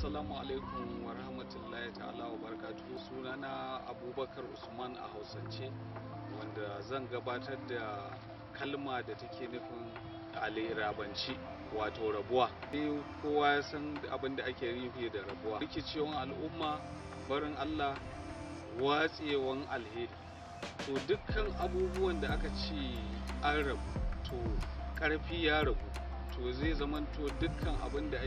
Assalamu alaikum wa rahmatullahi ta'ala wa barakatuhu. Sunana Abubakar Usman a Hausance, wanda zan gabatar da kalma da take nufin alirabanci, wato rabuwa. Sai kowa ya san abin da ake nufi da rabuwa: rikicewan al'umma, barin Allah, watsewan alheri. To, dukkan abubuwan da aka ce an rabu, to ƙarfi ya rabu, to zai zamanto dukkan abin da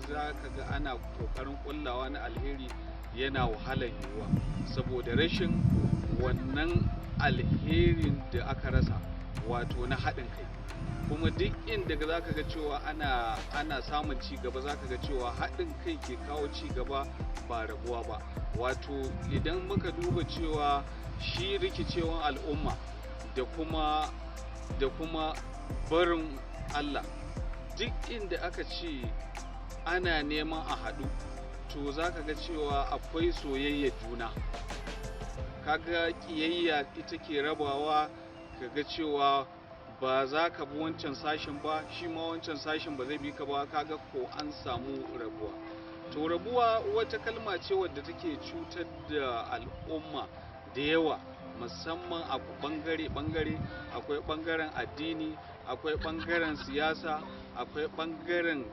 za ka ga ana ƙoƙarin ƙullawa na alheri yana wahalar yiwuwa, saboda rashin wannan alherin da aka rasa, wato na haɗin kai. Kuma duk inda za ka ga cewa ana samun ci gaba, za ka ga cewa haɗin kai ke kawo ci gaba, ba rabuwa ba. Wato idan muka duba cewa shi rikicewan al'umma da kuma barin Allah, duk inda aka ce ana neman a haɗu, to za ka ga cewa akwai soyayya juna. Kaga ƙiyayya ita ke rabawa, ka ga cewa ba za ka bi wancan sashen ba, shi ma wancan sashen ba zai bi ka ba. Kaga ko an samu rabuwa. To, rabuwa wata kalma ce wadda take cutar da al'umma da yawa, musamman a bangare-bangare. Akwai bangaren addini, akwai bangaren siyasa, akwai bangaren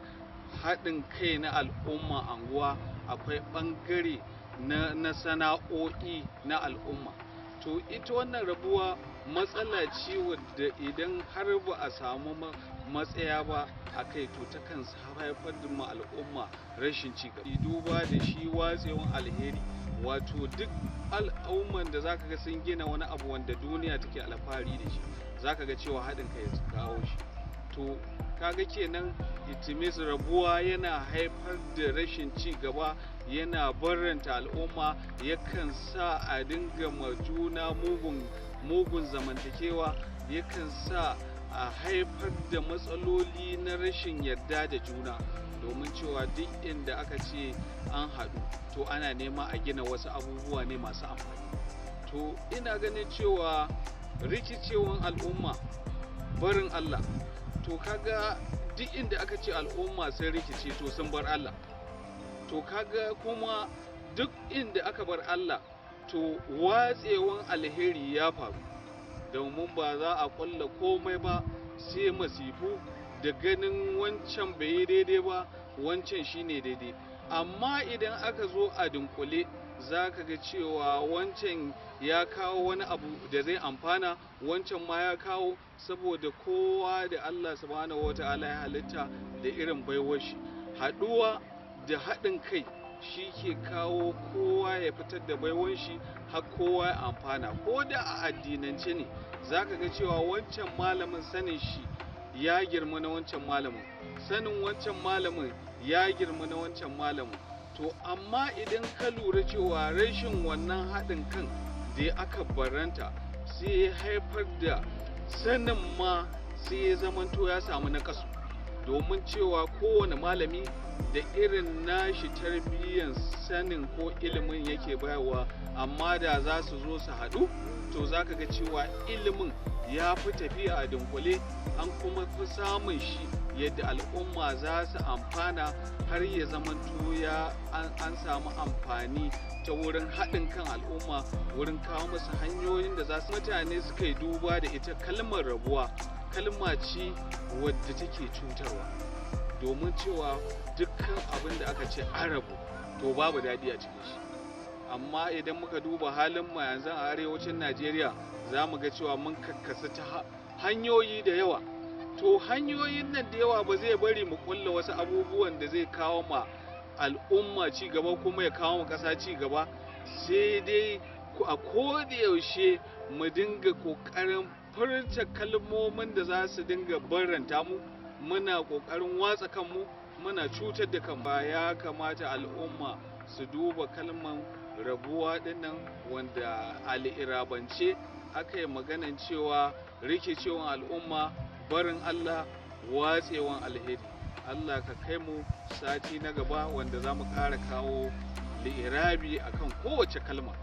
haɗin kai na al'umma anguwa, akwai bangare na sana'o'i na al'umma. To, ita wannan rabuwa matsala ce wadda idan har ba a samu matsaya ba a kai, to takan haifar da ma al'umma rashin cigaba. Duba da shi watsewan alheri, wato duk al'umman da zaka ga sun gina wani abu wanda duniya take alfahari da shi, zaka ga cewa haɗin kai ya kawo shi. To, kaga kenan it means rabuwa yana haifar da rashin ci gaba, yana barranta al'umma, yakan sa a dinga ma juna mugun mugun zamantakewa, yakan sa a haifar da matsaloli na rashin yarda da juna, domin cewa duk inda aka ce an haɗu, to ana nema a gina wasu abubuwa ne masu amfani. To, ina ganin cewa rikicewan al'umma, barin Allah, to kaga duk inda aka ce al'umma sun rikice, to sun bar Allah. To, kaga kuma duk inda aka bar Allah, to watsewan alheri ya faru, domin ba za a ƙulla komai ba sai masifu da ganin wancan bai yi daidai ba, wancan shine daidai. Amma idan aka zo a dunkule, za ka ga cewa wancan ya kawo wani abu da zai amfana, wancan ma ya kawo, saboda kowa da Allah Subhanahu wata'ala ya halitta da irin baiwar shi. Haɗuwa da haɗin kai shi ke kawo kowa ya fitar da baiwan shi har kowa ya amfana. Ko da a addinance ne, za ka ga cewa wancan malamin sanin shi ya girma na wancan malamin, sanin wancan malamin ya girma na wancan malamin. To, amma idan ka lura cewa rashin wannan haɗin kan da aka baranta, sai ya haifar da sanin ma sai ya zamanto ya samu naƙasu, domin cewa kowane malami da irin nashi tarbiyyan sanin ko ilimin yake bayarwa. Amma da za su zo su haɗu, to za ka ga cewa ilimin ya fi tafiya a dunkule, an kuma fi samun shi yadda al'umma za su amfana, har ya zamanto ya an samu amfani ta wurin haɗin kan al'umma, wurin kawo musu hanyoyin da za su mutane suka yi. Duba da ita kalmar rabuwa, kalma ce wadda take cutarwa, domin cewa dukkan abin da aka ce an rabu, to babu daɗi a cikin shi. Amma idan muka duba halin mu yanzu a arewacin Najeriya, za mu ga cewa mun kakkasu ta hanyoyi da yawa. To, hanyoyin nan da yawa ba zai bari mu kulla wasu abubuwan da zai kawo ma al'umma ci gaba kuma ya kawo ma ƙasa ci gaba, sai dai a koda yaushe mu dinga ƙoƙarin furta kalmomin da za su dinga barranta mu, muna ƙoƙarin watsa kanmu, muna cutar da kanmu. Ya kamata al'umma su duba kalman rabuwa dinnan, wanda al'irabance aka yi maganan cewa rikicewan al'umma, barin Allah, watsewan alheri. Allah ka kai mu sati na gaba, wanda za mu ƙara kawo li'irabi akan kowace kalma.